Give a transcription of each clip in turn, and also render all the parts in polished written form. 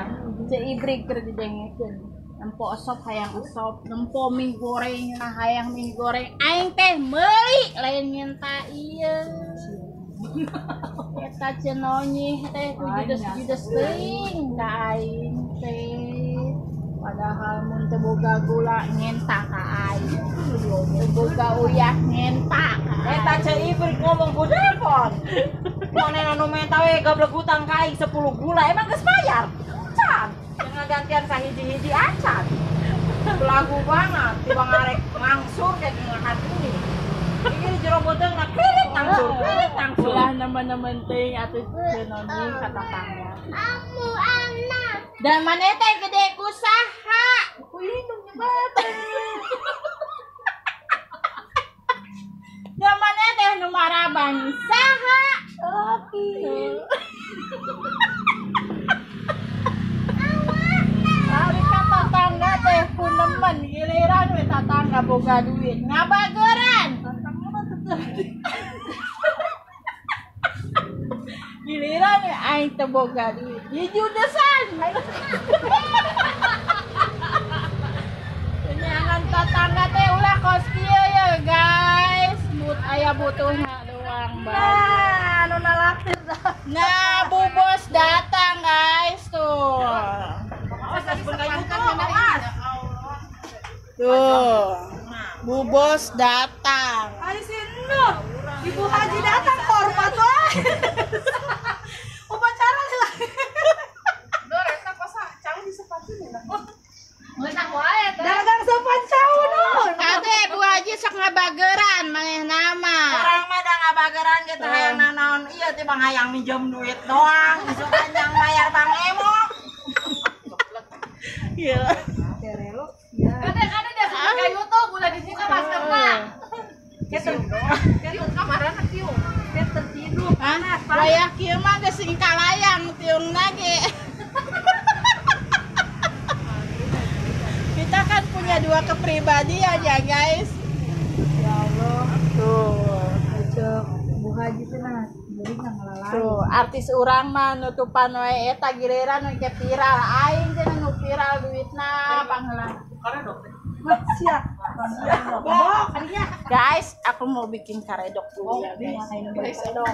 Tah, Ceu Ibrik keur didengekeun. Nempo sop hayang sop, nempo mie goreng nah hayang mie goreng. Aing teh meuli lain nyenta ieu. Eta cenonyih teh ku judes-judes teuing ka aing teh. Padahal mun teu boga gula nyenta ka aing. Teu boga uyah nyenta ka aing. Eta Ceu Ibrik ngomong ku telepon. Manehna nu menta we gablek hutang ka aing 10 gula, emang geus bayar? Can. Gantian sahiji-hiji acan. Belagu banget, tiba ngarek ngangsur kayak ngakan ini. Ini di jero beuteung na kririk ngangsur, kririk ngangsur. Ulah nemen-nemen teuing atuh Cenoni ka tatangga. Amu anak. Dan maneh teh gede ku saha? Ku indung nyebat. Dan maneh teh nu maraban saha? Laki. Ari ka tatangga teh ku nemen giliran we tatangga boga duit ngabageran. Giliran we aing teu boga duit dijudesan. Kenyangan tatangga teh ulah kos kieu ya guys. But aya butuhna doang bae. Nah, anu nalaktir. Nah, Bu Bos datang guys tuh. Tuh, Bu Bos datang. Ayo sini, Ibu Haji datang hormat lah. Upacara lah. Dor, eta kosa cau di sepatu nih. Dagang sopan cau nun. Ate Bu Haji sok ngabageran manehna mah. Urang mah da ngabageran ge teh hayang nanaon ieu teh bang hayang minjem duit doang, isukan yang bayar Bang Emo. Iya. Kadang-kadang dia suka kayak YouTube, udah dibuka maskerna. Kieu kamarana kieu. Tertidur. Hah? Wayah kieu mah geus sing kalayang tiungna ge. Kita kan punya dua kepribadian ya guys. Ya Allah. Tuh. Cek Bu Haji teh nah, jadi ngalalain. Tuh, artis urang mah nutupan we eta giliran we ke viral. Aing teh nu viral duitna pangheula. Siap. Guys, aku mau bikin karedok dulu ya guys. Karedok.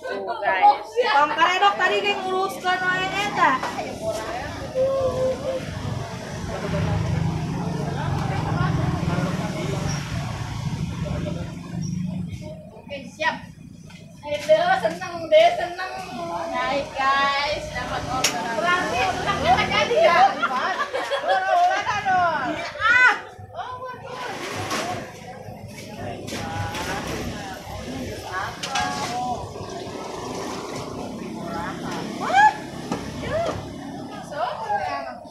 Tuh guys. Tong karedok tadi ge nguruskeun wae eta. Oke, siap. Aduh, seneng deh, seneng. Naik guys, dapat orderan. Berarti utangnya nggak jadi ya?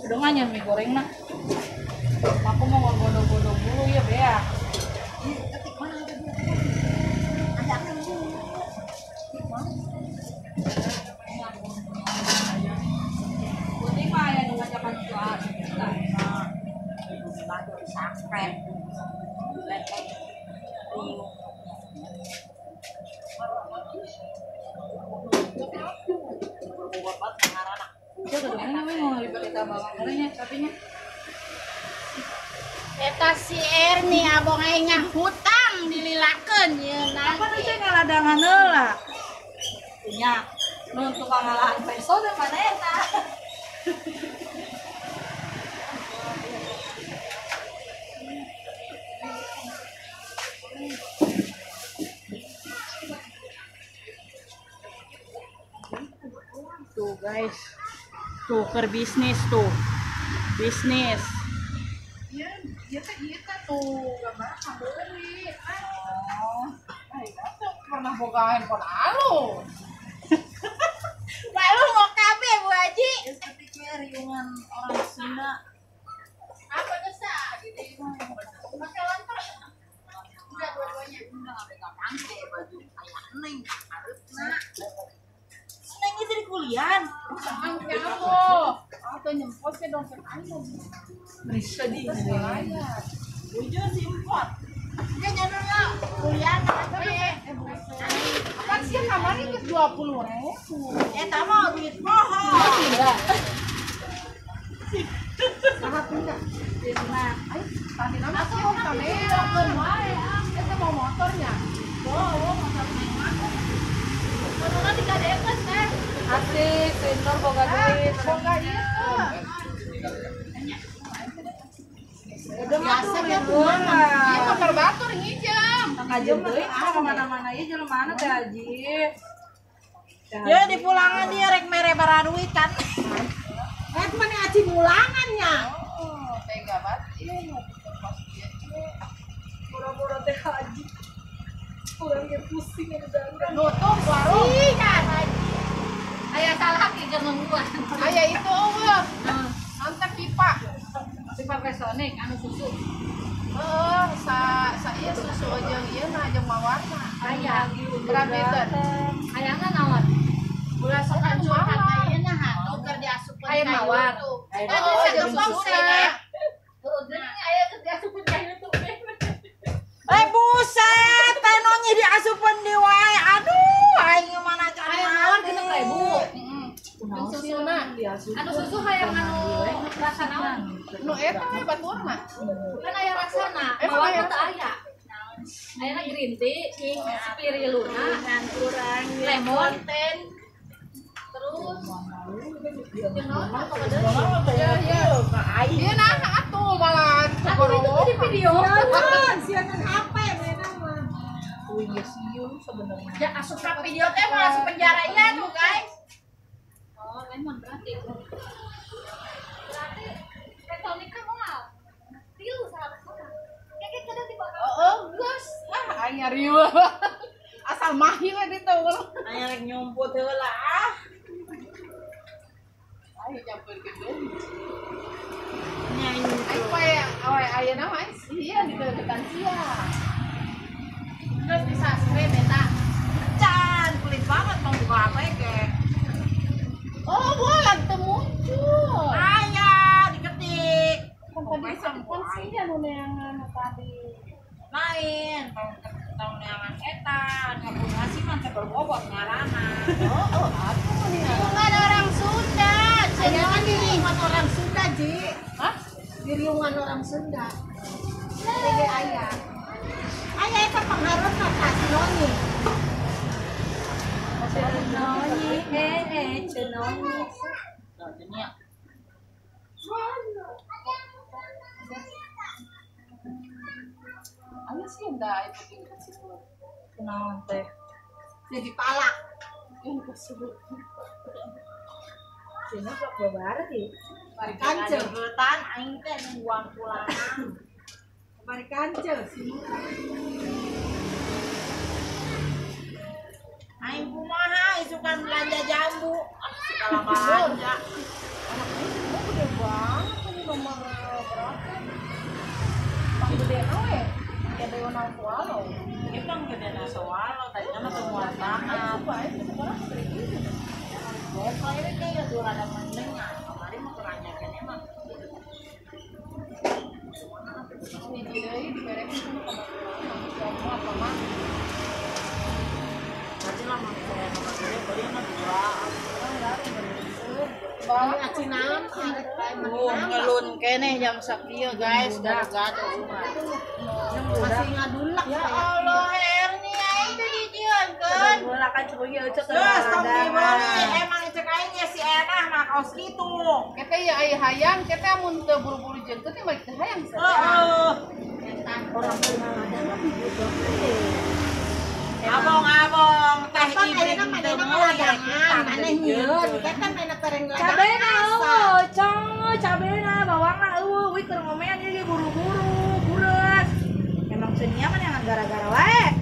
Udah nggak mie goreng nak? Aku mau ngobodo-bodo dulu ya Bea. Eta si Erni abong aing hutang dililakeun yeuna. Apa nu teh ngaladangan heula? Nya, nu tukang ngalahan peso teh manehna. Tuh guys. Tuh keur bisnis tuh. Bisnis. Iya, dia teh ieu teh tuh gambar kabeli. Oh, aing teh pernah boga handphone alus. Malu mau kabeh Bu Haji. Seperti riungan orang Sunda. Apa dosa? Pakai lontar. Enggak dua-duanya. Enggak ada pangke baju kayak neng hareupeuna. Neng itu di kuliah. Kamu. Atau nyempot ke dompet aing. Sedih. Ujung si empot. Dia nyanurnya kuliah tapi Kan sih kamari geus 20.000. Eta mah duit bohong. Iya. Sunda. Ayo, tadi nama sih tanean wae. Eta mau motornya. Oh, motor neng mah. Motorna digadekeun teh. Asik, Sinor boga duit. Boga ieu. Biasa kan iya motor batur ngijam. Ngajem deui ka mana-mana ieu jelema teh haji. Ya di pulangan dia rek mere bara duit kan. Eh mana aci mulangan nya. Oh, tega banget ieu pas ieu. Pura-pura teh haji. Urang ge pusing anu dagang. Nutup warung. Iya haji. Aya salah ki keur nungguan. Aya itu eueuh. Mantap pipa. Pipa resonik anu susu. Heeh, sa ieu susu jeung ieu mah jeung mawarna. Aya Rapitan. Hayangna naon? Ulah sok curhat ayeuna hatuh keur diasupkeun ka mawar. Oh, jeung susuna. Heuh, geuning aya keur diasupkeun ka YouTube. Eh buset, teh nonyi diasupkeun di wae. Aduh, aing mana cari Hayang mawar 6.000. Heeh. Jeung susuna. Anu susu hayang anu rasa naon? Nu eta we baturna. Kan aya rasana, mawar mah teu aya. Ayana green tea, spiriluna, lemon, terus jeung naon mah pokokna deui. Ya, ya. Ieu nah atuh malah Atuh itu tuh di video. Sianan HP mana mah. Oh iya sieun sebenarnya. Ya asup ka video teh mau asup penjara iya tuh guys. Oh, lemon berarti. Berarti Petonic kan moal. Tilu salah orang. Kayak kadang di bawah. Heeh, geus. Ah, aing riweuh. Asal mahi we ditu. Aing rek nyumput heula ah. Aing nyampeurkeun deui. Aing poe awe ayeuna mah aing sieun ditegetan sia. Terus di subscribe eta. Can, kulit banget mau buka HP ke. Oh, bola teu muncul. Aya, diketik. Kan tadi telepon sia nu neangan tadi. Lain, tong neangan eta, ngabungasi mah teu berbobot ngaranna. Oh, atuh mah Riungan orang Sunda. Aya kan di riungan orang Sunda, Ji. Hah? Di riungan orang Sunda. Tege aya. Aya eta pangaruhna ka si Noni. Cenoni, cenoni. Dunia. Aya sih enggak itu tingkat situ. Kunaon teh? Jadi palak. Yang kesebut. Cina kok babar sih. Bari kancil. Getan aing teh nungguan pulangan. Bari kancil sih. Aing kumaha isukan belanja jambu. Ah, segala belanja. Anak ini semua gede banget ini nomor berapa? Pang gede we. Gede nang swallow. Ieu pang gede na swallow, tadinya mah semua tangan. Aing sekolah gede gitu. Gopay we kayak tuh rada mendengar. Kemarin mah kurang nyakeun emang. Ini deui diberesin sama kebaturan, sama apa mah. Nanti lah mau saya nomor gede beli mah dua. Aci naon arek bae ngelun keneh jam sakieu guys, gado-gado urang. Masih ngadulak. Ya Allah, Erni aing teh dijieunkeun. Bola kan cuy cek. Geus tong dibeli, emang cek aing ge si Enah mah kaos kitu. Kete ya aya hayang, kete amun teu buru-buru jieunkeun teh balik teu hayang. Heeh. Orang teu ngaladang gitu. Abong-abong teh ibrik teu ngaladangan, maneh nyieun, kete maneh tereng ngaladangan. Cabena eueuh, cong, cabena bawangna eueuh, wih keur ngomean ieu ge buru-buru, bureus. Emang senia mah yang gara-gara wae.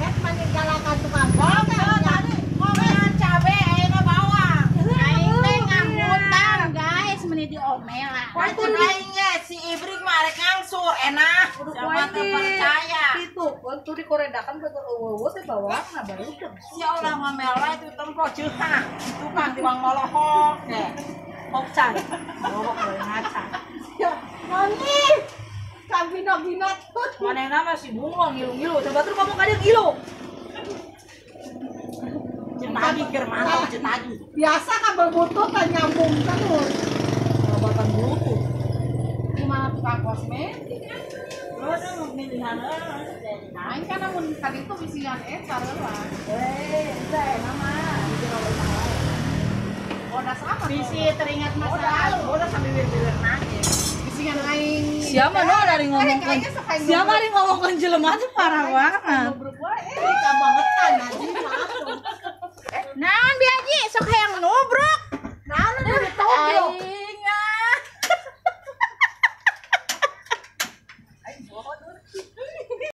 Ket maneh galakan tukang boga. Tadi ngomean cabe ayeuna bawang. Aing teh ngahutang guys, meni diomelan. Cek aing ge si ibrik mah arek ngangsur, enak. Siapa teu percaya. Itu, tuh dikoredakan betul eueuh teh bawangna baru. Si Allah ngomel wae itu tempo ceukah. Tukang buang molohok ge. Hokcan. Molohok bae ngaca. Ya, Noni. Kabino-bino tuh. Manehna mah si bunglon ngilu-ngilu, coba terus ngomong ka dieu ngilu. Jeung tadi keur mantau jeung tadi. Biasa kabel butut nyambung terus. Obatan bluetooth. Gimana tukang kosmetik? Terus pilihan Aing kan namun tadi itu bisian eta heula. Eh, itu mama. Bodas apa? Bisi teringat masa lalu. Bodas sampai bibir nangis. Bisian aing. Siapa no dari ngomongkan? Siapa dari ngomongkan jelema tuh parah banget. Kabangetan anjing maaf. Naon biaji sok hayang nubruk.